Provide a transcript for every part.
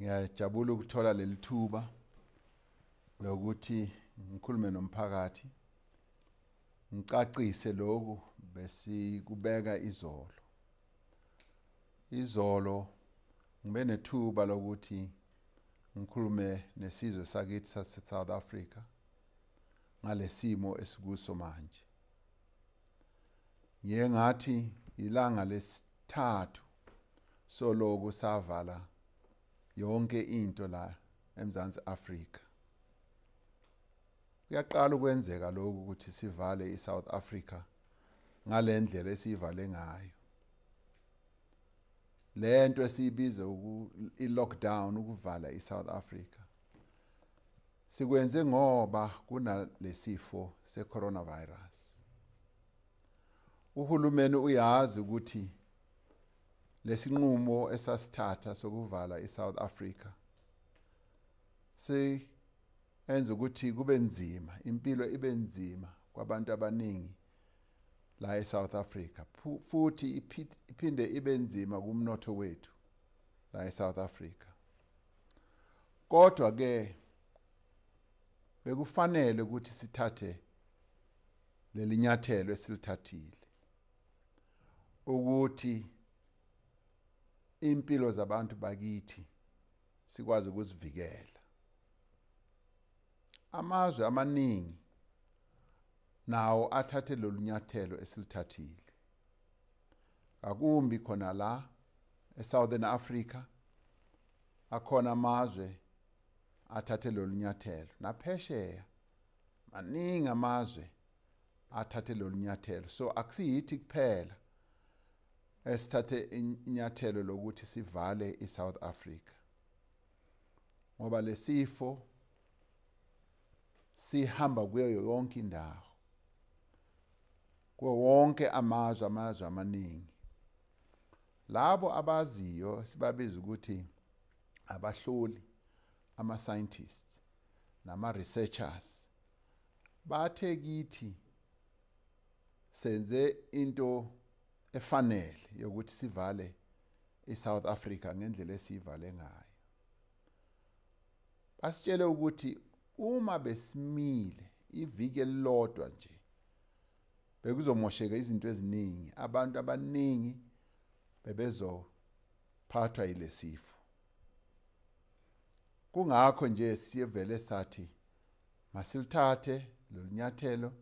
Ngiyajabula ukuthola leli thuba lokuthi ngikhulume nomphakathi, ngicacise lokhu besikubeka izolo. Izolo ngibe nethuba lokuthi ngikhulume nesizwe sakithi sase-South Africa ngalesimo esikuso manje. Ngiye ngathi ilanga lesithathu soloku savala yonke into la eMzansi Afrika. Kuyaqala ukwenzeka lokhu ukuthi sivale iSouth Africa ngalendlela esiyivale ngayo. Lento esiyibiza i-lockdown, ukuvala iSouth Africa, sikwenze ngoba kunalesifo se-coronavirus. Uhulumeni uyazi ukuthi lesinqumo esasithatha sokuvala iSouth Africa senza ukuthi kube nzima, impilo ibe nzima kwabantu abaningi la eSouth Africa, futhi iphinde ibe nzima kumnotho wethu la eSouth Africa. Kodwa ke bekufanele ukuthi sithathe leli nyathelo esilithathile ukuthi impilo zabantu bakithi sikwazi ukuzivikela. Amazwe amaningi nawo athathe lolu nyathelo esilithathile, akumbi khona la eSouthern Africa akhona amazwe athathe lolu nyathelo, naphesheya maningi amazwe athathe lolu nyathelo. So akusiyithi kuphela esithathe inyathelo lokuthi sivale iSouth Africa, ngoba lesifo sihamba kuyo yonke indawo, kuwo wonke amazwe, amazwe amaningi. Labo abaziyo sibabiza ukuthi abahloli, ama-scientists nama-researchers, bathe kithi senze into efanele yokuthi sivale iSouth Africa ngendlela esiyivale ngayo. Basitshele ukuthi uma besimile iviki elilodwa nje bekuzomosheka izinto eziningi, abantu abaningi bebezophathwa yilesifo. Kungakho nje siyevele sathi masilithathe lolu nyathelo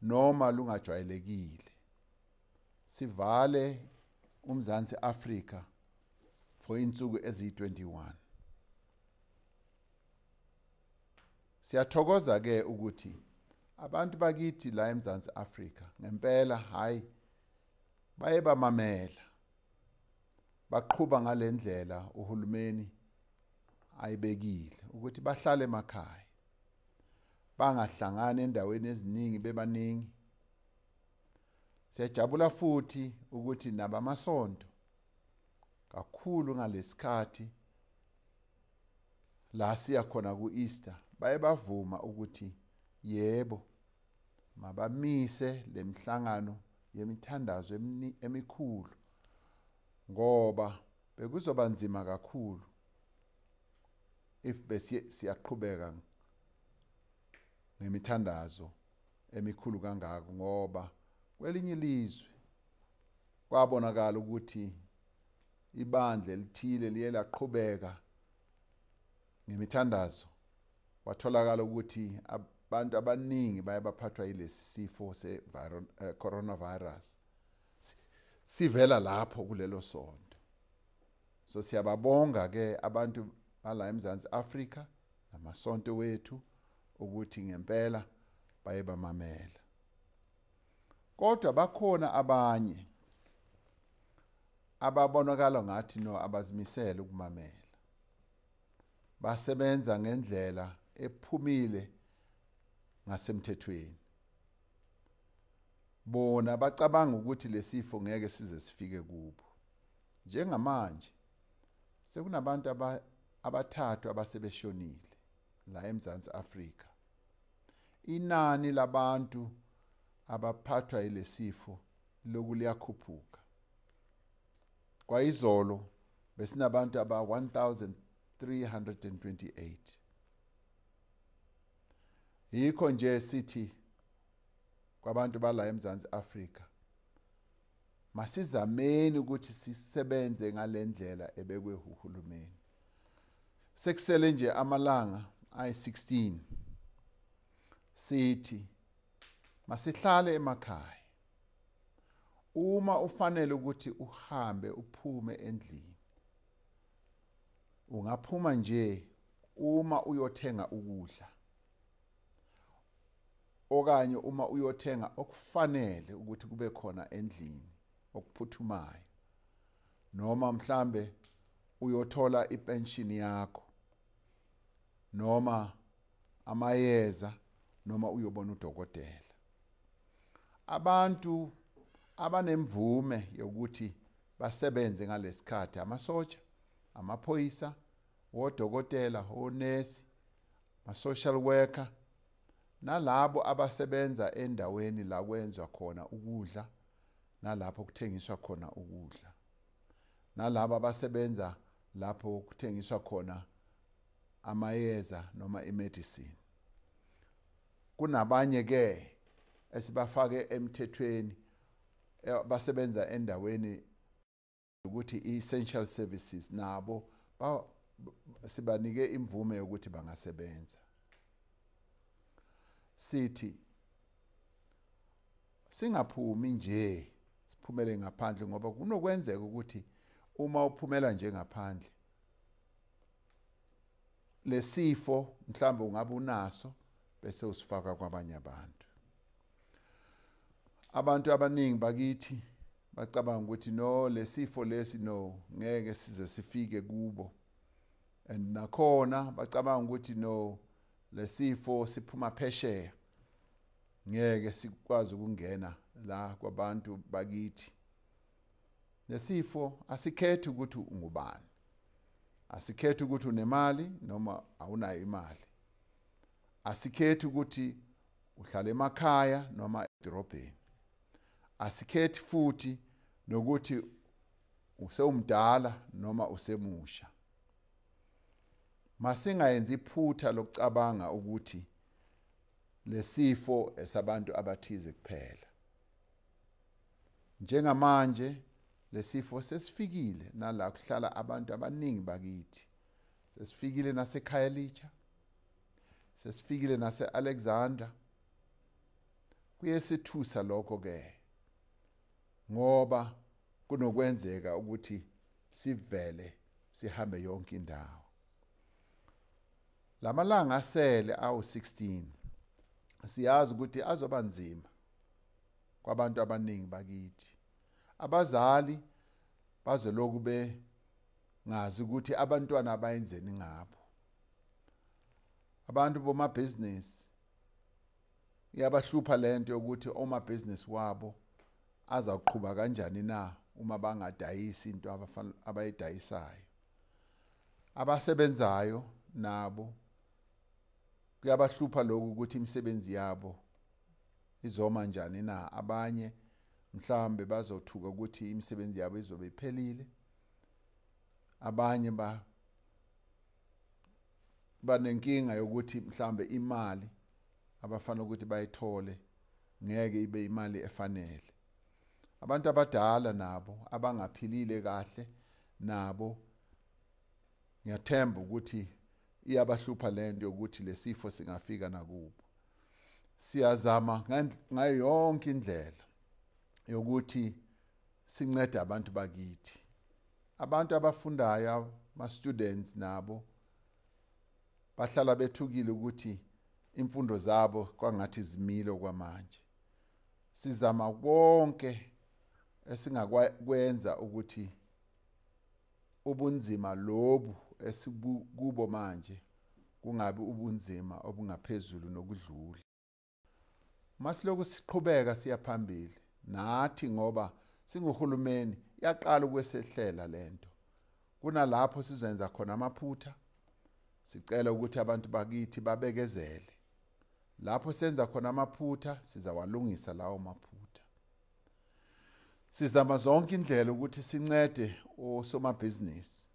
noma lungajwayelekile, sivale uMzansi Afrika for insuku eziyi-21. Siyathokoza ke ukuthi abantu bakithi la eMzansi Afrika ngempela hayi baye bamamela, baqhuba ngalendlela uhulumeni ayibekile ukuthi bahlale emakhaya, bangahlangani endaweni eziningi bebaningi. Siyajabula futhi ukuthi nabamasonto kakhulu ngalesikhathi la siya khona ku-Easter baye bavuma ukuthi yebo mabamise lemhlangano yemithandazo emikhulu, ngoba bekuzoba nzima kakhulu if bese siyaqhubeka ngemithandazo emikhulu kangako, ngoba kwelinye ilizwe kwabonakala ukuthi ibandla elithile liye laqhubeka ngemithandazo, watholakala ukuthi abantu abaningi baye baphathwa yilesi sifo se-coronavirus sivela lapho kulelo sonto. So siyababonga ke abantu bala eMzansi Afrika namasonto wethu ukuthi ngempela baye bamamela. Kodwa bakhona abanye ababonakala ngathi no abazimisele ukumamela, basebenza ngendlela ephumile ngasemthethweni. Bona bacabanga ukuthi lesifo ngeke size sifike kubo. Njengamanje sekunabantu abathathu abasebeshonile la eMzansi Afrika. Inani labantu abaphathwa yilesifo loku liyakhuphuka. Kwayizolo besinabantu aba 328. Yikho nje sithi kwabantu bala eMzansi Afrika, masizameni ukuthi sisebenze ngalendlela ebekwe uhulumeni. Sekusele nje amalanga ayi-16, sithi masihlale emakhaya. Uma ufanele ukuthi uhambe uphume endlini, ungaphuma nje uma uyothenga ukudla okanye uma uyothenga okufanele ukuthi kube khona endlini okuphuthumayo, noma mhlambe uyothola ipension yakho, noma amayeza, noma uyobona udokotela. Abantu abanemvume yokuthi basebenze ngalesikhathi, amasotsha, amaphoyisa, odokotela, onesi, ama-social worker, nalabo abasebenza endaweni la kwenzwa khona ukudla nalapho kuthengiswa khona ukudla, nalabo abasebenza lapho kuthengiswa khona amayeza noma imedicine. Kunabanye ke esibafake emthethweni basebenza endaweni ukuthi i-essential services, nabo sibanike imvume yokuthi bangasebenza. Sithi singaphumi nje siphumele ngaphandle, ngoba kunokwenzeka ukuthi uma uphumela nje ngaphandle lesifo mhlawumbe ungabe unaso bese usifaka kwabanye abantu. Abantu abaningi bakithi bacabanga ukuthi no, lesifo lesi no, ngeke size sifike kubo, and nakhona bacabanga ukuthi no, lesifo siphuma phesheya, ngeke sikwazi ukungena la kwabantu bakithi. Lesifo asikhethi ukuthi ungubani, asikhethi ukuthi unemali noma awunayo imali, asikhethi ukuthi uhlala emakhaya noma edorobheni, asikhethi futhi nokuthi usewumdala noma usemusha. Masingayenzi iphutha lokucabanga ukuthi lesifo esabantu abathize kuphela. Njengamanje lesifo sesifikile nala kuhlala abantu abaningi bakithi, sesifikile naseKhayelitsha, sesifikile nase-Alexandra. Kuyesithusa lokho ke, ngoba kunokwenzeka ukuthi sivele sihambe yonke indawo. Lamalanga asele awu-16 siyazi ukuthi azoba nzima kwabantu abaningi bakithi. Abazali bazoloku bengazi ukuthi abantwana bayenzeni ngabo. Abantu bomabhizinisi iyabahlupha lento yokuthi omabhizinisi wabo azawuqhuba kanjani na uma bangadayisi into abayidayisayo. Abasebenzayo nabo kuyabahlupha lokhu ukuthi imisebenzi yabo izoma njani na. Abanye mhlambe bazothuka ukuthi imisebenzi yabo izobe iphelile, abanye banenkinga yokuthi mhlambe imali abafanele ukuthi bayithole ngeke ibe imali efanele. Abantu abadala nabo abangaphilile kahle nabo ngiyathemba ukuthi iyabahlupha lento yokuthi lesifo singafika nakubo. Siyazama ngayo yonke indlela yokuthi sincede abantu bakithi. Abantu abafundayo, ama-students nabo bahlala bethukile ukuthi imfundo zabo kwangathi zimile kwamanje. Sizama konke esingakwenza ukuthi ubunzima lobu esikubo manje kungabi ubunzima obungaphezulu nokudlula. Masiloku siqhubeka siya phambili nathi, ngoba singuhulumeni yaqala ukwesehlela lento. Kunalapho sizenza khona amaphutha, sicela ukuthi abantu bakithi babekezele. Lapho senza khona amaphutha sizawalungisa lawo maphutha. Sizama zonke indlela ukuthi sincede osomabhizinisi.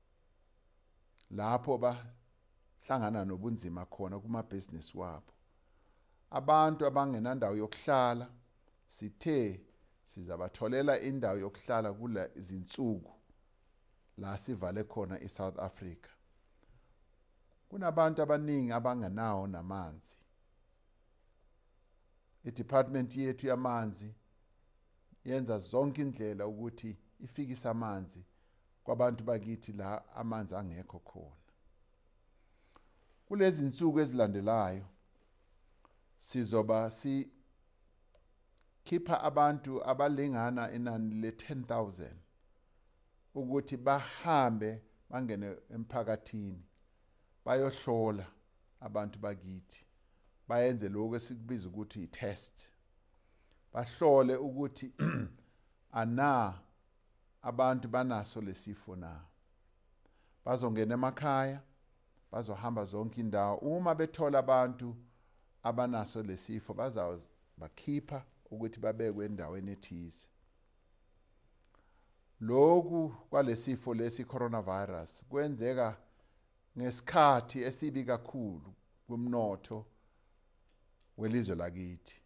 lapho bahlangana nobunzima khona kumabhizinisi wabo. Abantu abangenandawo yokuhlala sithe sizabatholela indawo yokuhlala kule izinsuku la sivale khona iSouth Africa. Kunabantu abaningi abangenawo namanzi. I-department yethu yamanzi yenza zonke indlela ukuthi ifikise amanzi kwabantu bakithi la amanzi angekho khona. Kulezi zinsuku ezilandelayo sizoba sikhipha abantu abalingana inani le-10,000 ukuthi bahambe bangene emphakathini bayohlola abantu bakithi, bayenze lokho esikubiza ukuthi i-test, bahlole ukuthi ana abantu banaso lesifo na. Bazongena emakhaya, bazohamba zonke indawo. Uma bethola abantu abanaso lesifo bazabakhipha ukuthi babekwe endaweni ethize. Lokhu kwalesifo lesi coronavirus kwenzeka ngesikhathi esibi kakhulu kumnotho welizwe lakithi.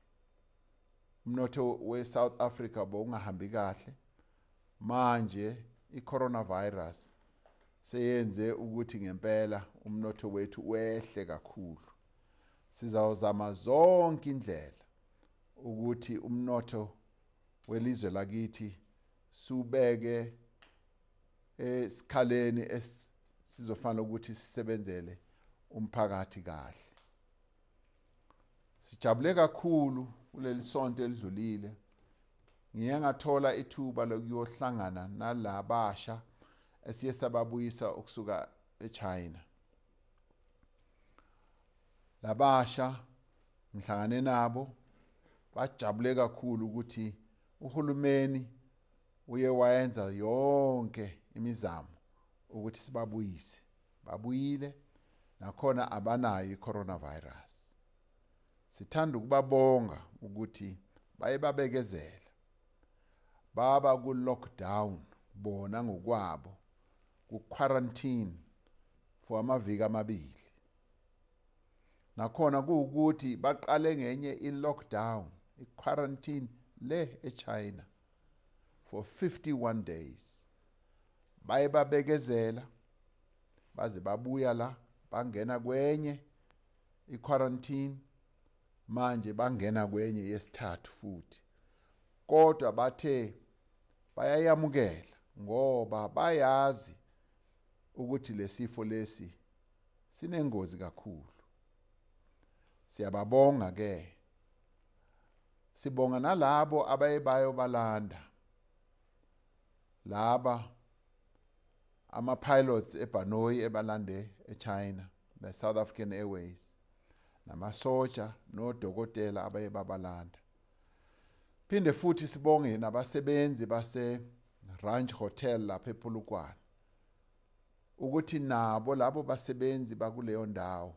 Umnotho weSouth Africa bowungahambi kahle. Manje i-coronavirus seyenze ukuthi ngempela umnotho wethu wehle kakhulu. Sizawuzama zonke indlela ukuthi umnotho welizwe lakithi subeke esikhaleni esizofana ukuthi sisebenzele umphakathi kahle. Sijabule kakhulu kuleli sonto elidlulile. Ngiye ngathola ithuba lokuyohlangana nalabasha esiye sababuyisa ukusuka eChina. Labasha ngihlangane nabo bajabule kakhulu ukuthi uhulumeni uye wayenza yonke imizamo ukuthi sibabuyise. Babuyile, nakhona abanayo i-coronavirus. Sithanda ukubabonga ukuthi baye babekezela. Baba ku lockdown bona ngokwabo, ku quarantine for amaviki amabili. Nakhona kuwukuthi baqale ngenye i-lockdown, i-quarantine le eChina for 51 days. Baye babekezela baze babuya la, bangena kwenye i-quarantine, manje bangena kwenye yesithathu futhi. Kodwa bathe bayayamukela ngoba bayazi ukuthi lesifo lesi sinengozi kakhulu. Siyababonga ke. Sibonga nalabo abaye bayobalanda. Laba ama pilots eBhanoyi ebalande eChina, be South African Airways, namasoja nodokotela abaye babalanda. Phinde futhi sibonge nabasebenzi base Ranch Hotel lapha ePolokwane ukuthi nabo labo basebenzi bakuleyo ndawo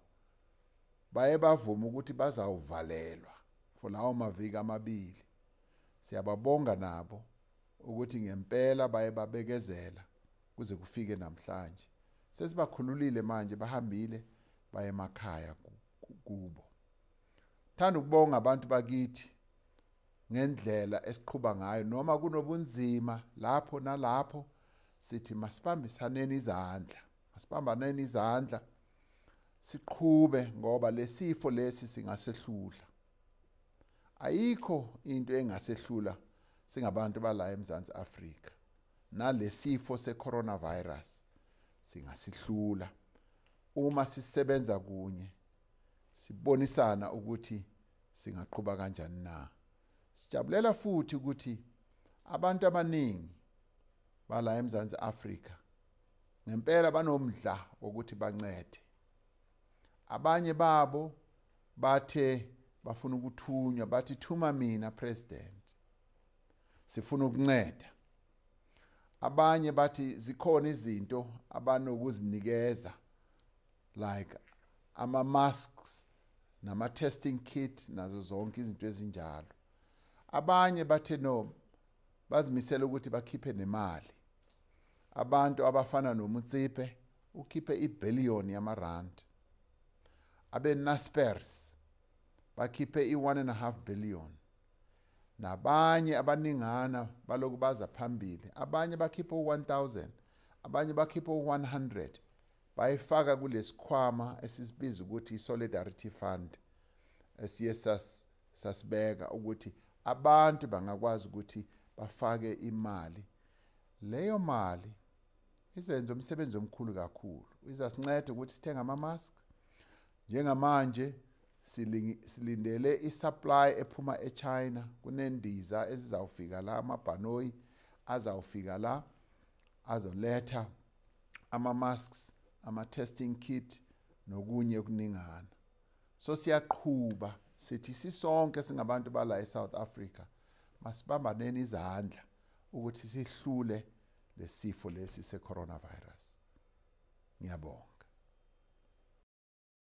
baye bavuma ukuthi bazawuvalelwa for lawo maviki amabili. Siyababonga nabo ukuthi ngempela baye babekezela kuze kufike namhlanje. Sesibakhululile manje, bahambile baye emakhaya kubo. Thanda ukubonga abantu bakithi ngendlela esiqhuba ngayo, noma kunobunzima lapho nalapho, sithi masibambisaneni izandla, masibambaneni izandla siqhube, ngoba lesifo lesi singasehlula. Ayikho into engasehlula singabantu bala eMzantsi Afrika. Nalesifo se-coronavirus singasihlula uma sisebenza kunye, sibonisana ukuthi singaqhuba kanjani na. Sijabulela futhi ukuthi abantu abaningi bala eMzantsi Afrika ngempela banomdla wokuthi bancede. Abanye babo bathe bafuna ukuthunywa, bathi thuma mina president, sifuna ukunceda. Abanye bathi zikhona izinto abanokuzinikeza like ama masks nama testing kit nazo zonke izinto ezinjalo. Abanye bathe no, bazimisela ukuthi bakhiphe nemali. Abantu abafana noMutsipe ukhiphe 1 billion yamarand. Abe-Naspers bakhiphe i-1.5 billion, nabanye abaningana baloku baza phambili. Abanye bakhiphe u-1000, abanye bakhiphe u-100, bayifaka kulesikhwama esisibiza ukuthi i-Solidarity Fund, esiye sasibeka ukuthi abantu bangakwazi ukuthi bafake imali. Leyo mali izenza umsebenzi omkhulu kakhulu, izasinceda ukuthi sithenge ama-mask. Njengamanje silindele i-supply ephuma eChina. Kunendiza ezizawufika la, amabhanoyi azawufika la azoletha ama-masks, ama-testing kit nokunye okuningana. So siyaqhuba, sithi sisonke singabantu bala eSouth Africa, masibambaneni izandla ukuthi sihlule lesifo lesi se-coronavirus. Ngiyabonga.